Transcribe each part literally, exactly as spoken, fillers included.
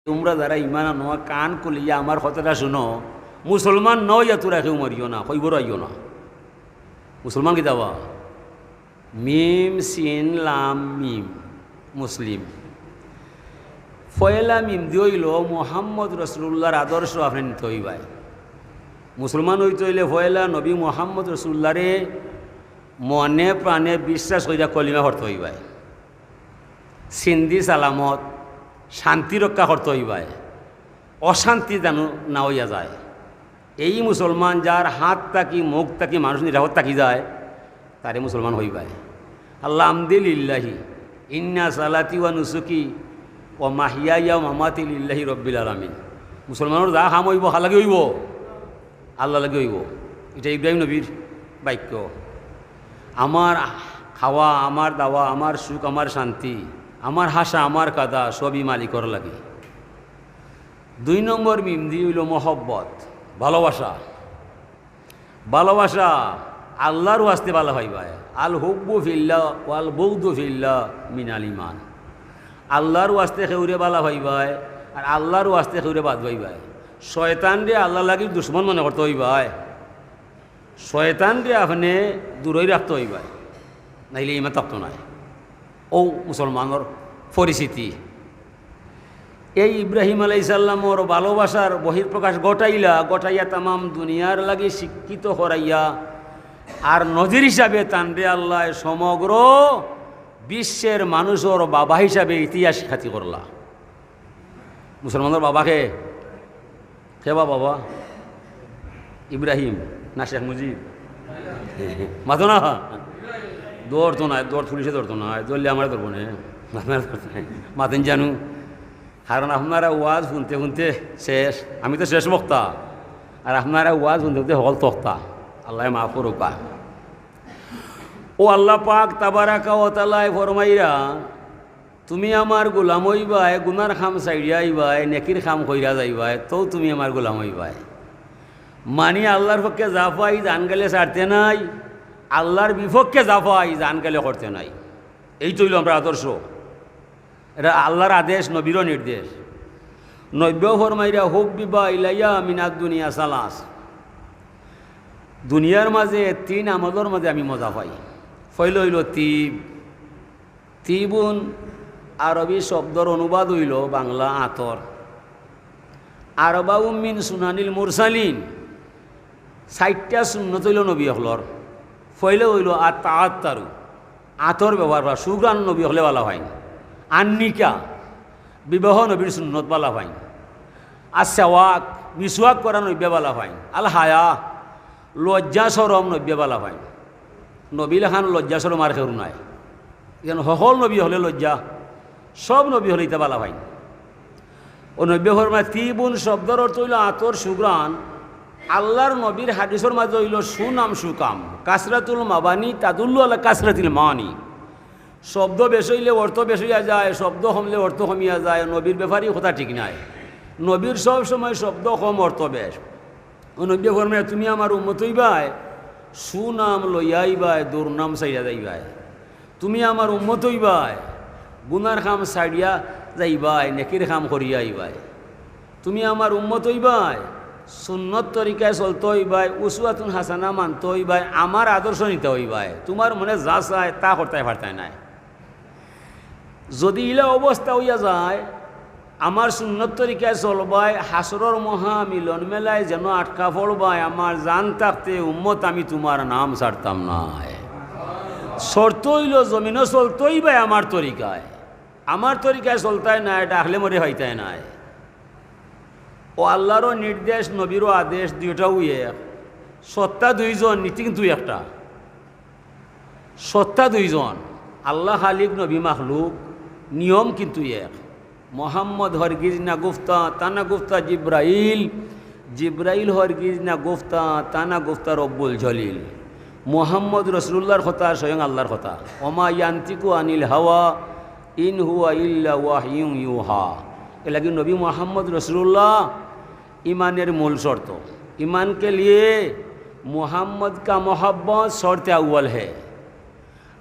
তোমরা যারা ইমান আনো, কান খুলিয়া আমার কথাটা শুনো, মুসলমান নও ইয়া তোরা কেউ মরিও না, কইবর আইও না। মুসলমান কিতা বা? মিম, সিন, লাম, মিম, মুসলিম। পয়লা মিম দি অইলো মোহাম্মদ রসুলুল্লাহর আদর্শ আপনে নিতে অইবায়। মুসলমান অইতে অইলে পয়লা নবী মোহাম্মদ রসুলুল্লাহরে মনে প্রাণে বিশ্বাস করিয়া কলিমা পড়তে অইবায়। সিন দি সালামত, শান্তি রক্ষা করতে অইবায়, অশান্তি যেন না অইয়া যায়। এই মুসলমান যার হাত থাকি মুখ থাকি মানুষ নিরাপদ থাকি যায়, তারে মুসলমান অইবায়। আলহামদুলিল্লাহি, ইন্না সালাতি ওয়া নুসুকি ওয়া মাহিয়ায়া ওয়া মামাতি লিল্লাহি রব্বিল আলামিন। মুসলমানর যা কাম অইবো, কার লাগি অইবো? আল্লাহর লাগি অইবো। ইটা ইব্রাহিম নবীর বাক্য। আমার খাওয়া, আমার দাওয়া, আমার সুখ, আমার শান্তি, আমার হাসা, আমার কাদা, সবই মালিকর লাগি। দুই নম্বর মিম দি অইলো মহব্বত, ভালোবাসা। ভালোবাসা আল্লাহর ওয়াস্তে ভালা পাইবায়। আল হুব্বু ফিল্লাহ ওয়াল বুগদু ফিল্লাহ মিনাল ইমান। আল্লাহর ওয়াস্তে কেউরে ভালা পাইবায়, আর আল্লাহর ওয়াস্তে কেউরে বাদ পাইবায়। শয়তানরে আল্লাহর লাগি দুশমন মনে করতে অইবায়, শয়তানরে আপনে দূরই রাখতে অইবায়, নাইলে ইমান থাকতো নায়। অউ মুসলমানর পরিস্থিতি। এই ইব্রাহিম আলাইহিস সালামর ভালোবাসার বহিঃপ্রকাশ ঘটাইলা, ঘটাইয়া তামাম দুনিয়ার লাগি শিক্ষিত করাইয়া, আর নজির হিসাবে তানরে আল্লায় সমগ্র বিশ্বের মানুষর বাবা হিসাবে ইতিহাস খ্যাতি করলা। মুসলমানর বাবা কে? কে বা বাবা? ইব্রাহিম না শেখ মুজিব? মাতো না। ধরতো নায়, ধর, পুলিশে ধরতো নায়, ধরলে আমারে ধরবো নে। মাতেন জানু। কারণ আপনারা ওয়াজ হুনতে হুনতে শেষ, আমি তো শেষ বক্তা, আর আপনারা ওয়াজ হুনতে হুনতে হকল তক্তা। আল্লায় মাফ করুক্কা। অউ আল্লাহ পাক তাবারাকা ওয়া তাআলায় ফরমাইরা, তুমি আমার গোলাম অইবায়, গুনার কাম ছাড়িয়া আইবায়, নেকির কাম করিয়া যাইবায়, তেউ তুমি আমার গোলাম অইবায়। মানি আল্লাহর পক্ষে যা পাই জান গেলে ছাড়তে নাই, আল্লাহর বিপক্ষে যা পাই জান গেলে করতে নাই। এইটা অইলো আমরার আদর্শ। ইটা আল্লাহর আদেশ, নবীরও নির্দেশ। নবীয়ে ফরমাইরা, হুব্বিবা ইলাইয়া মিনাদ দুনিয়া সালাস। দুনিয়ার মাঝে তিন আমলর মাঝে আমি মজা পাই। পয়লা অইলো তিব। তিবুন আরবি শব্দর অনুবাদ অইলো বাংলা আতর। আরবাউম মিন সুনানিল মুরসালিন, চাইরটা সুন্নত অইলো নবী অকলর। পয়লা অইলো আত তাআত্তারু, আতর ব্যবহার করা, সুঘ্রাণ নবী অকলে ভালা পাইন। আন্নিকা, বিবাহ নবীর সুন্নত ভালা পাইন। আর সেওয়াক, মিসওয়াক করা নবীয়ে ভালা পাইন। আল হায়া, লজ্জা শরম নবীয়ে ভালা পাইন। নবী লাখান লজ্জা শরম আর কেউর নাই। ইখান হকল নবী অকলে লজ্জা, সব নবী অকলে ইতা ভালা পাইন। অউ নবীয়ে ফরমাইন, তিবুন শব্দর অর্থ অইলো আতর সুঘ্রাণ। আল্লাহর নবীর হাদিসর মাঝে অইলো সুনাম সুকাম, কাসরাতুল মাবানি তাদুল্লু আলা কাসরাতিল মানি। শব্দ বেশ অইলে অর্থ বেশ অইয়া যায়, শব্দ কমলে অর্থ কমিয়া যায়। নবীর ব্যাপারে ই কথা ঠিক নায়। নবীর সব সময় শব্দ কম, অর্থ বেশ। অউ নবীয়ে ফরমাইন, তুমি আমার উম্মত অইবায়, সুনাম লইয়া আইবায়, দুর্নাম ছাড়িয়া যাইবায়। তুমি আমার উম্মত অইবায়, গুনার কাম ছাড়িয়া যাইবায়, নেকির কাম করিয়া আইবায়। তুমি আমার উম্মত অইবায়, সুন্নত তরিকায় চলতে অইবায়, উসওয়াতুন হাসানা মানতে অইবায়, আমার আদর্শ নিতে অইবায়। তুমার মনে যা চায় তা করতায় পারতায় নায়। যুদি ইলা অবস্থা অইয়া যায়, আমার সুন্নত তরিকায় চলবায়, হাশরর মহা মিলন মেলায় যেন আটকা পড়বায়, আমার জান থাকতে উম্মত আমি তুমার নাম ছাড়তাম নায়। শর্ত অইলো জমিনো চলতে অইবায় আমার তরিকায়, আমার তরিকায় চলতায় নায়, ডাকলে মরে পাইতায় নায়। অউ আল্লাহরও নির্দেশ, নবীরও আদেশ, দুইটাউ এক। সত্তা দুইজন, নীতি কিন্তু একটা। সত্তা দুইজন, আল্লাহ খালিক, নবী মাখলুক, নিয়ম কিন্তু এক। মোহাম্মদ হরগিজ না গুফতা, তা না গুফতা জিব্রাইল, জিব্রাইল হরগিজ না গুফতা, তা না গুফতা রব্বুল জলিল। মোহাম্মদ রসুলুল্লাহর কথা, স্বয়ং আল্লাহর কথা। ওমা ইয়ান্তিকু আনিল হাওয়া, ইন হুয়া ইল্লা ওয়াহয়ুন ইউহা। এর লাগি নবী মোহাম্মদ রসুলুল্লাহ ইমানের মূল শর্ত। ईमान के लिए मोहम्मद का मोहब्बत शर्त अव्वल है।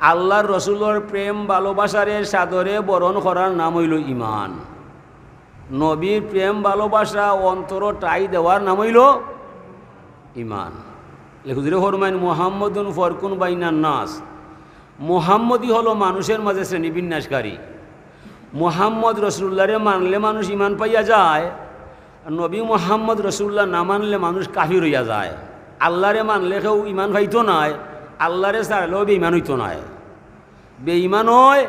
আল্লাহর রসুলর প্রেম ভালোবাসারে সাদরে বরণ করার নাম অইলো ইমান। নবীর প্রেম ভালোবাসা অন্তরো ঠাঁই দেওয়ার নাম অইলো ইমান। লেখক হুজুরে ফরমাইন, "মুহাম্মাদুন ফারকুন বাইনান নাস।" মুহাম্মদই হলো মানুষের মাঝে শ্রেণী বিন্যাসকারী। মুহাম্মদ রসুলুল্লাহরে মানলে মানুষ ইমান পাইয়া যায়, আর নবী মুহাম্মদ রসুলুল্লাহ না মানলে মানুষ কাফির অইয়া যায়। আল্লাহরে মানলে কেউ ইমান পাইতো নায়, আল্লাহরে ছাড়লেও বেইমান অইতো নায়। বেইমান অয়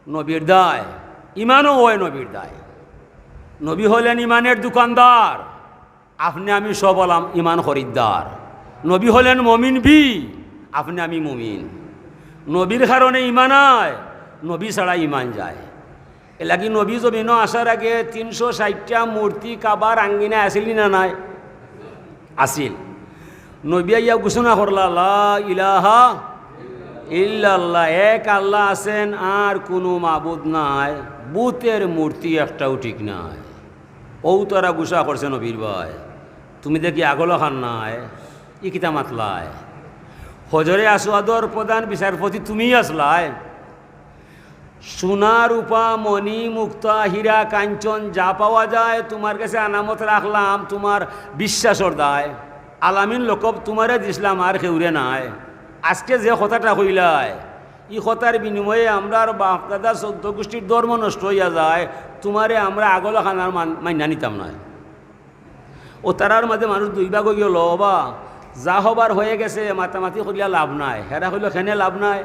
নবীর দায়, ইমানও অয় নবীর দায়। নবী হলেন ইমানের দোকানদার, আপনে আমি সব অইলাম ইমান খরিদ্দার। নবী হলেন মমিন বি, আপনে আমি মুমিন। নবীর কারণে ইমান আয়, নবী ছাড়া ইমান যায়। এরলাগি নবী জমিনো আসার আগে তিনশো ষাইটটা মূর্তি কাবার আঙ্গিনায় আছিল নি না নাই? আছিল। নবী আইয়া ঘোষণা করলা, "লা ইলাহা ইল্লাল্লাহ, এক আল্লাহ আছেন, আর কুনু মাবুদ নাই, বুতের মূর্তি একটাও ঠিক নাই।" অউ তারা গুসা করছে নবীর বায়, "তুমি দেখি আগলা খান নায়, ই কিতা মাতলায়? হজরে আসওয়াদর প্রধান বিচারপতি তুমিই আসলায়।" সোনা, রূপা, মণি, মুক্তা, হীরা, কাঞ্চন যা পাওয়া যায়, তুমার গেছে আমানত রাখলাম, তুমার বিশ্বাসর দায়। আলামিন লকব তুমারে দিছলাম, আর কেউরে নায়। আজকে যে কথাটা কইলায়, ই কথার বিনিময়ে আমরার বাপ দাদা চৌদ্দ গুষ্টির ধর্ম নষ্ট অইয়া যায়, তুমারে আমরা আগলা খানার মান-, মাইনা নিতাম নায়। অউ তারার মাঝে মানুষ দুই ভাগ অইগেলো, "ওবা, যা হবার হয়ে গেছে, মাতামাতি করিয়া লাভ নাই।" হেরা কইলো, "কেনে লাভ নাই?"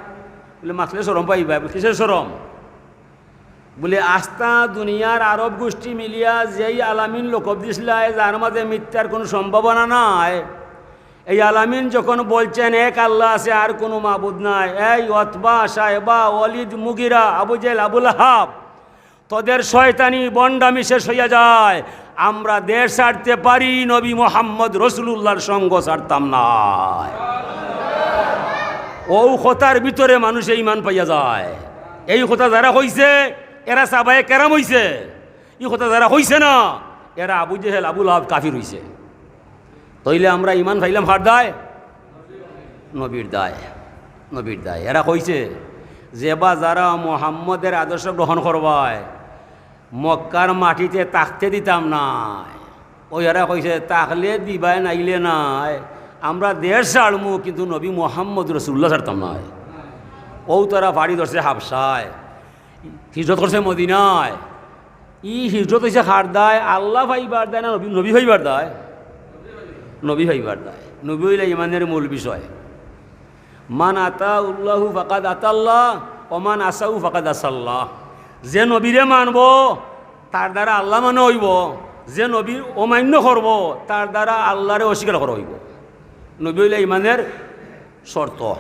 বুলে, "মাতলে শরম পাইবা।" বুলে, "কিসের শরম?" বুলে, "আস্তা দুনিয়ার আরব গুষ্টি মিলিয়া যেই আলামিন লকব দিছলায়, যার মাঝে মিথ্যার কুনু সম্ভাবনা নাই, এই আলামিন যখন বলছেন এক আল্লাহ আছে, আর কুনু মাবুদ নাই, এই উতবা, শায়বা, ওয়ালিদ, মুগিরা, আবু জেহেল, আবু লাহাব, তোদের শয়তানি ভণ্ডামি শেষ অইয়া যায়। আমরা দেশ ছাড়তে পারি, নবী মোহাম্মদ রসুলুল্লাহর সঙ্গ ছাড়তাম নায়।" অউ কথার ভিতরে মানুষে ইমান পাইয়া যায়। এই কথা যারা কইছে, এরা সাহাবায়ে কেরাম অইছে। ই কথা যারা কইছে না, এরা আবু জেহেল, আবু লাহাব কাফির অইছে। তইলে আমরা ইমান পাইলাম কার দায়? নবীর দায়, নবীর দায়। এরা কইছে যে বা যারা মোহাম্মদের আদর্শ গ্রহণ করবায়, মক্কার মাটিতে থাকতে দিতাম নায়। অউ এরা কইছে, "থাকলে দিবায়, নাইলে নাই, আমরা দেশ ছাড়মু, কিন্তু নবী মোহাম্মদ রসুলুল্লাহ ছাড়তাম নায়।" অউ তারা ফাড়ি ধরছে হাবশায়, হিজরত করছে মদিনায়। ই হিজরত অইছে কার দায়? আল্লাহ পাইবার দায় না নবী, নবী পাইবার দায়? নবী পাইবার দায়। নবী অইলা ইমানের মূল বিষয়। "মান আতাউল্লাহু ফাকাদ আতাল্লাহ, ওয়া মান আসাউ ফাকাদ আসাল্লাহ।" যে নবীরে মানবো, তার দ্বারা আল্লাহ মানা অইবো। যে নবীর অমান্য করবো, তার দ্বারা আল্লাহরে অস্বীকার করা অইবো। নবী অইলা ইমানের শর্ত।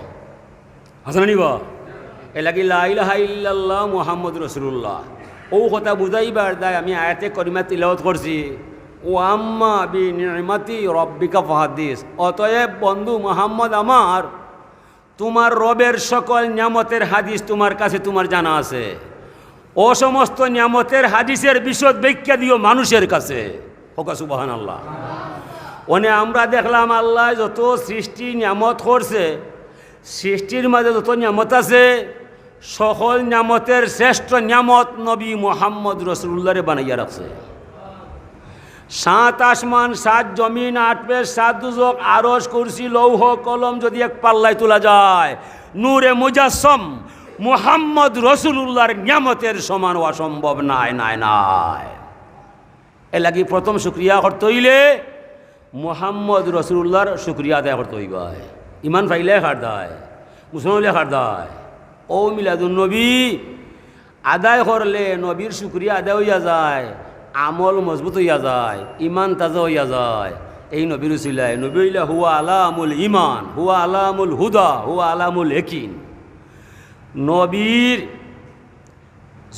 আছে না নি বা? এরলাগি লা ইলাহা ইল্লাল্লাহ মুহাম্মদ রাসূলুল্লাহ। অউ কথা বুঝাইবার দায় আমি আয়াতে করিমা তিলাওয়াত করছি, "ওয়া আম্মা বিনি'মাতি রাব্বিকা ফাহাদ্দিস।" অতএব বন্ধু মুহাম্মদ আমার, তুমার রবের সকল নিয়ামতের হাদিস তুমার কাছে তুমার জানা আছে। অউ সমস্ত নিয়ামতের হাদিসের বিশদ ব্যাখ্যা দিও মানুষের কাছে। কউক্কা সুবহানাল্লাহ। অনে আমরা দেখলাম আল্লায় যত সৃষ্টি নিয়ামত করছে, সৃষ্টির মাঝে যত নিয়ামত আছে, সকল নিয়ামতের শ্রেষ্ঠ নিয়ামত নবী মুহাম্মদ রাসূলুল্লাহরে বানাইয়া রাখছে। সাত আসমান, সাত জমিন, আট বেহেশত, সাত দুজখ, আরশ, কুরসি, লৌহ, কলম যদি এক পাল্লায় তুলা যায়, নূরে মুজাসসাম মুহাম্মদ রাসূলুল্লাহর নিয়ামতের সমান অওয়া সম্ভব নায়, নায়, নায়। এরলাগি প্রথম শুকরিয়া করতে অইলে মুহাম্মদ রাসূলুল্লাহর শুকরিয়া আদায় করতে অইবায়। ইমান পাইলে কার দায়, মুসলমান অইলে কার দায়। অউ মিলাদুন নবী আদায় করলে নবীর শুকরিয়া আদায় অইয়া যায়, আমল মজবুত অইয়া যায়, ইমান তাজা অইয়া যায়। এই নবীর উসিলায়, নবী অইলা হুয়া আলামুল ইমান, হুয়া আলামুল হুদা, হুয়া আলামুল ইয়াকিন। নবীর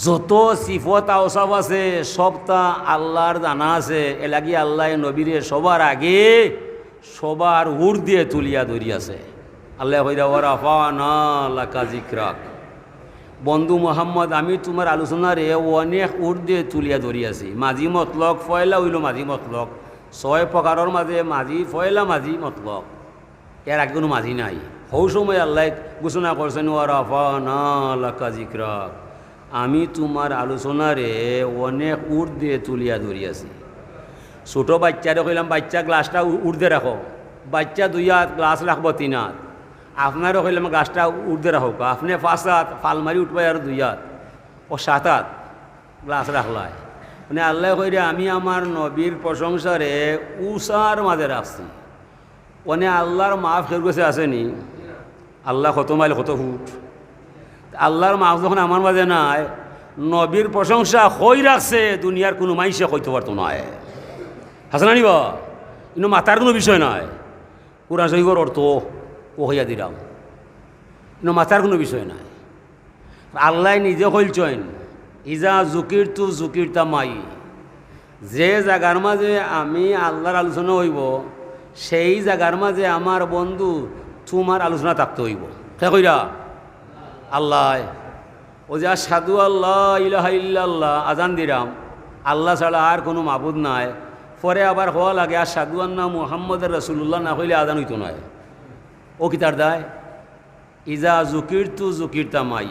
যত সিফত আওসাফ আছে, সবতা আল্লাহর জানা আছে। এরলাগি আল্লায় নবীরে সবার আগে, সবার ঊর্ধ্বে তুলিয়া ধরিয়াছে। আল্লায় কইরা, "ওয়া রাফা'না লাকা যিকরাক।" বন্ধু মুহাম্মদ, আমি তুমার আলোচনারে অনেক ঊর্ধ্বে তুলিয়া ধরিয়াছি। মাজি মতলক, পয়লা অইলো মাজি মতলক। ছয় প্রকারর মাঝে মাজি, পয়লা মাজি মতলক। এর আগে কুনু মাজি নাই। হউ সময় আল্লায় ঘোষণা করছেন, "ওয়া রাফা'না লাকা যিকরাক।" আমি তুমার আলোচনারে অনেক ঊর্ধ্বে তুলিয়া ধরিয়াছি। ছোট বাইচ্চারে কইলাম, "বাইচ্চা, গ্লাসটা উ-, ঊর্ধ্বে রাখো।" বাইচ্চা দুই আত, গ্লাস রাখবো তিন আত। আপনারে কইলাম, "গ্লাসটা ঊর্ধ্বে রাখো।" আপনে পাঁচ আত, ফাল মারি উঠবায় আর দুই আত, ও সাত আত গ্লাস রাখলায়। মানে আল্লায় কইরা, "আমি আমার নবীর প্রশংসারে উচার মাঝে রাখছি।" মানে আল্লার মাফ কেউর গেছে আছেনি? আল্লা কত মাইল, কত ফুট। আল্লার মাফ যখন আমার মাঝে নাই, নবীর প্রশংসা কই রাখছে দুনিয়ার কুনু মাইনষে কইতো পারতো নায়। হাছা নানি বা? ইনো মাতার কুনু বিষয় নায়। কুরআন শরিফর অর্থ ও কইয়া দিরাম, ইনো মাতার কুনু বিষয় নায়। আল্লায় নিজে কইলছইন, "ইজা যুকিরতু যুকিরতা মাই।" যে জাগার মাঝে আমি আল্লার আলোচনা অইবো, সেই জাগার মাঝে আমার বন্ধু তুমার আলোচনা থাকতে অইবো। কে কইরা? আল্লায়। অউ যে আশহাদু আল্লা ইলাহা ইল্লাল্লাহ আজান দিরাম, আল্লা ছাড়া আর কুনু মাবুদ নাই, পরে আবার কওয়া লাগে আশহাদু আন্না মুহাম্মাদুর রাসুলুল্লাহ না কইলে আজান অইতো নায়। ও কিতার দায়? "ইজা যুকিরতু যুকিরতা মাই।"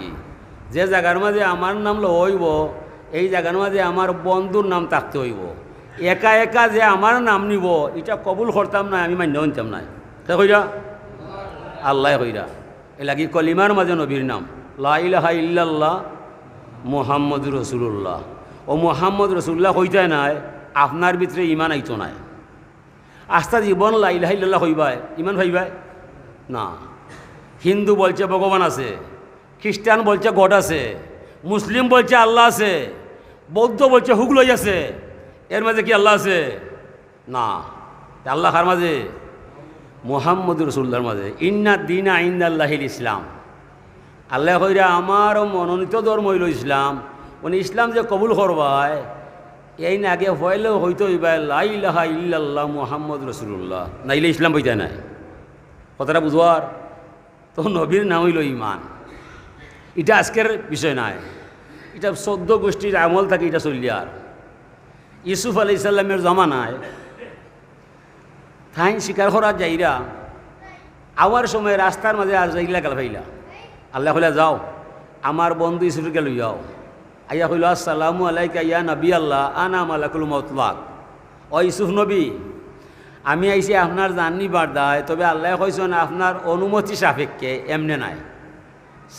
যে জাগার মাঝে আমার নাম লওয়া অইবো, এই জাগার মাঝে আমার বন্ধুর নাম থাকতে অইবো। একা একা যে আমার নাম নিবো, ইটা কবুল করতাম নায়, আমি মাইন্য অইতাম নায়। কে কইরা? আল্লায় কইরা। এরলাগি কলিমার মাঝে নবীর নাম, লা ইলাহা ইল্লাল্লাহ মুহাম্মাদুর রাসুলুল্লাহ। ও মুহাম্মদ রাসুলুল্লাহ কইতায় নায়, আপনার ভিতরে ইমান আইতো নায়। আস্তা জীবন লা ইলাহা ইল্লাল্লাহ কইবায়, ইমান পাইবায় না। হিন্দু বলছে ভগবান আছে, খ্রিস্টান বলছে গড আছে, মুসলিম বলছে আল্লা আছে, বৌদ্ধ বলছে হুগলই আছে। এর মাঝে কি আল্লা আছে? না। তে আল্লা কার মাঝে? মুহাম্মদুর রাসুলুল্লাহর মাঝে। ইন্না দ্দীনা ইনদাল্লাহিল ইসলাম। আল্লায় কইরা, "আমার মনোনীত ধর্ম অইলো ইসলাম।" মানে ইসলাম যে কবুল করবায়, এইন আগে পয়লাউ কইতে অইবায়, "লা ইলাহা ইল্লাল্লাহ মুহাম্মদুর রাসুলুল্লাহ।" নাইলে ইসলাম পাইতায় নায়। কথাটা বুঝবার? তো নবীর নাম অইলো ইমান। ইটা আজকের বিষয় নায়, ইটা চৌদ্দ গুষ্টির আমল থাকি ইটা চলিয়ার। ইউসুফ আলাইহিস সালামের জমানায় তাইন শিকার করাত যাইরা, আওয়ার সময় রাস্তার মাঝে আজরাইল লাগাল পাইলা। আল্লায় কইলা, "যাও, আমার বন্ধু ইউসুফরে লইয়া আও।" আইয়া কইলো, "আসসালামু আলাইকা ইয়া নবী আল্লাহ, আনা মালাকুল মউত লাক।" "ও ইউসুফ নবী, আমি আইছি আপনার জান নিবার দায়, তবে আল্লায় কইছইন আপনার অনুমতি সাপেক্ষে, এমনে নায়।"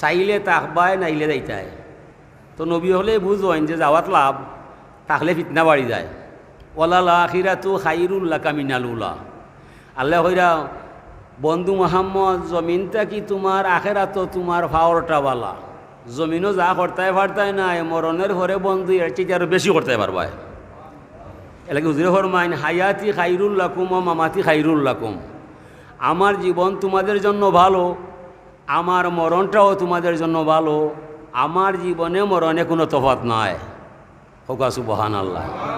চাইলে থাকবায়, নাইলে যাইতায়। তো নবী অকলে বুঝইন যে যাওয়াত লাভ, থাকলে ফিতনা বাড়ি যায়। "ওয়ালাল আখিরাতু খাইরুল লাকা মিনাল উলা।" আল্লায় কইরা, "বন্ধু মুহাম্মদ, জমিন থাকি তুমার আখেরাতো তুমার পাওরটা বালা। জমিনো যা করতায় পারতায় নায়, মরণের পরে বন্ধু এর চাইতে আরো বেশি করতায় পারবায়।" এরলাগি হুজুরে ফরমাইন, "হায়াতি খাইরুল লাকুম ওয়া মামাতি খাইরুল লাকুম।" আমার জীবন তুমাদের জন্য ভালো, আমার মরণটাও তুমাদের জন্য ভালো, আমার জীবনে মরণে কুনু তফাত নাই। কউক্কা সুবহানাল্লাহ।